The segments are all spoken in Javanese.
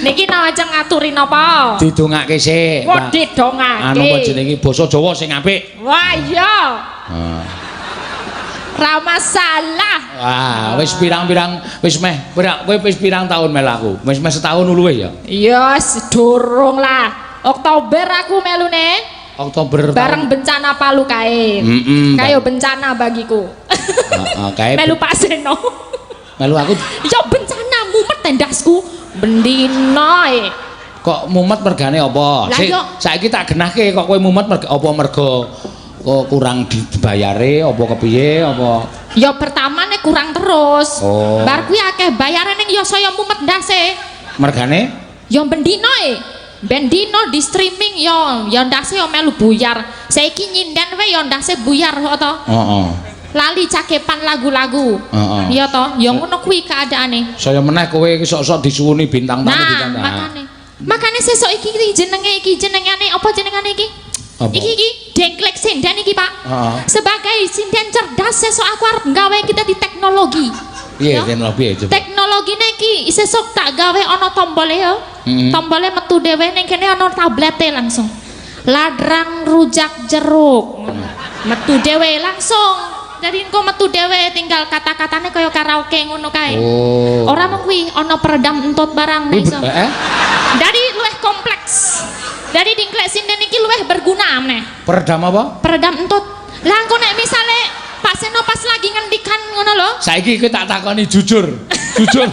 Niki lajeng ngaturi napa? Didongake sik. Wah, didongake. Anu apa jenenge basa Jawa sing apik. Wah, iya. Heeh. Ra masalah. Wah, wis pirang-pirang wis meh pirang kowe wis pirang tahun melu aku? Wis meh setahun luwih ya? Ya, sedurung lah. Oktober aku melune. Oktober bareng bencana Palu kae. Kayak bencana bagiku. Heeh, kae melu Pak Seno. Melu aku. Ya bencana mumet endasku bendina e. Kok mumet mergane apa? Lah Sik, saiki tak genahke kok kowe mumet merga apa merga kok kurang dibayare apa kepiye apa? Ya pertamane kurang terus. Oh. Bar kuwi akeh bayarane ning ya saya mumet ndase. Mergane? Ya bendina e. Bendino di streaming ya, ya ndase ya melu buyar. Saiki nyinden wae ya ndase buyar kok to. Heeh. Lali cakepan lagu-lagu. Heeh. Iya to, ya ngono kuwi keadaane. Saya meneh kowe iki sok-sok disuwuni bintang tamu Nah, bintang tamu. makane. Makane sesuk iki jenenge iki jenengane apa jenengane iki? Apa? Iki iki dengklek sinden iki, Pak. Heeh. Sebagai sinden cerdas sesuk aku arep gawe kita di teknologi. Piye Ya. teknologi piye coba? Teknologine iki sesuk tak gawe ana tombole ya. Tombole metu dhewe ning kene ana tablete langsung. Ladrang rujak jeruk. Metu dhewe langsung. Jadi engko metu dhewe tinggal kata-katane kaya karaoke ngono kae. Oh. Ora mung kuwi ana peredam entut barang Kuwi nek iso. Dari luwih kompleks. Dari dingklek sinden iki luwih berguna meneh. Peredam apa? Peredam entut. Lah engko nek misale Pak Seno pas lagi ngendikan ngono lho. Saiki kowe tak takoni jujur. Jujur.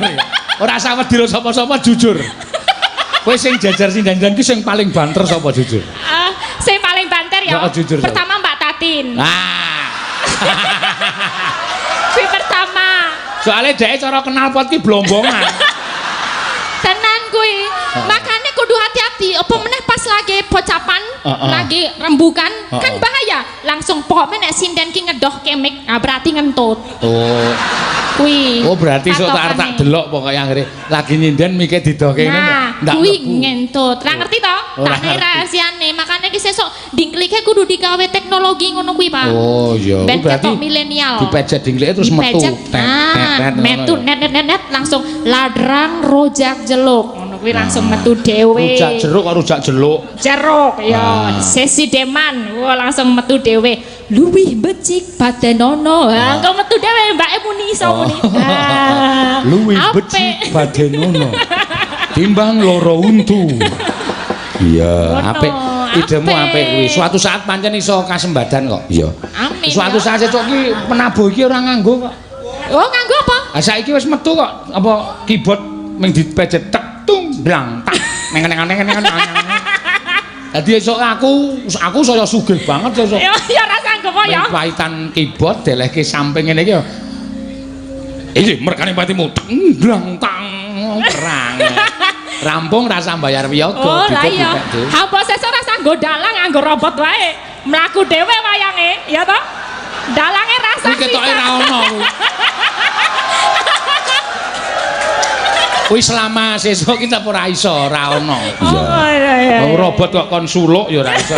Ora usah wedi sapa-sapa jujur. Kowe sing jajar sinden ki sing paling banter sapa jujur? Ah, sing paling banter ya. Ya, jujur, Pertama Mbak Tatin. Ah. Kuwi pertama. Soale dhek cara knalpot ki blombongan. Tenan kuwi. Makane kudu hati-hati. Apa meneh pas lagi pocapan, lagi rembukan, kan bahaya. Langsung pokoknya nek sinden ki ngedoh kemik, nah berarti ngentut. Oh. Kuwi. Oh berarti sok tak arep tak patokane. delok pokoke anggere lagi nyinden mike didohke ngene Nah, ndak kuwi mlebu. ngentut. Ra ngerti to? Ora Tak ngerti. rahasiane. Makane ki sesuk dingklike kudu digawe teknologi ngono kuwi, Pak. Oh iya, Ben kuwi berarti ketok milenial. Dipejet dingklike terus metu. Dipejet. Tet, Nah, tet, tet, ngono metu ya. net net net net langsung ladrang rojak jeluk. Ngono kuwi langsung metu dhewe. Rujak jeruk kok rujak jeluk. Jeruk ya, Ah. sesi deman. Wah, langsung metu dhewe. Luwih becik badenono. Ah, engko metu dhewe mbake muni iso muni. Ah, Luwih apik. becik badenono. Timbang loro untu. Iya, Ngono, apik. Idemu apik. apik kuwi. Suatu saat pancen iso kasembadan kok. Iya. Amin. Suatu ya. saat sesuk ki penabuh iki ora nganggo kok. Oh, nganggo apa? Ah saiki wis metu kok apa keyboard ming dipejet tek tung blang tak neng neng neng neng neng. Dadi esuk aku saya sugih banget sesuk. Ya ya ora sanggup apa ya. Ming paitan keyboard delehke samping ngene iki ya. Iki merkane patimu teng blang tang perang. Rampung rasa bayar wiyaga Oh, lah iya. dipek dhewe. Apa sesuk ora sanggo dalang nganggo robot wae. Mlaku dhewe wayange, ya toh? Dalange rasa Kuwi ketoke ra ono kuwi. Kuwi selama sesuk kita ora iso, ora ono. Oh, iya iya. Wong robot kok kon suluk ya ora iso.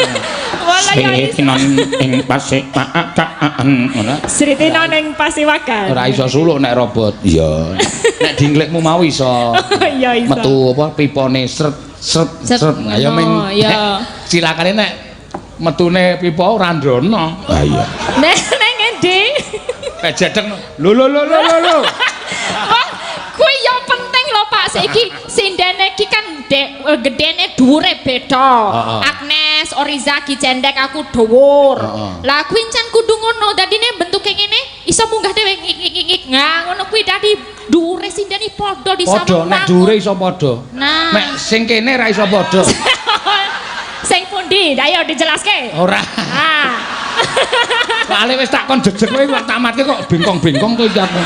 Walah ya iso. Sritinon ing pasiwakan ngono. Sritina ning Pasiwagan. Ora iso suluk nek robot. Iya. Nek dingklikmu mau iso. Iya iso. Metu apa pipone sret sret Sret, sret. Nah, ya ming ngono, iya. Cilakane nek metune pipa ora ndrono. Ah iya. Nek ning endi? Pejedeng lho lho lho lho lho, lho. Wah, kuwi ya penting lho Pak. Saiki sindene iki kan gedene dhuwure beda. Heeh. Agnes, Oriza ki cendek aku dhuwur. Heeh. Lah kuwi encen kudu ngono. Dadine bentuke ngene iso munggah dhewe ngik ngik ngik, ngik. Nah, ngono kuwi dadi dhuwure sindene padha di Padha nek dhuwure iso padha. Nah. Nek sing kene ra iso padha. Sing pundi? Ayo dijelaske. Ora. Ah. Soale wis tak kon jejeg kowe kok tamatke kok bengkong-bengkong to iki aku.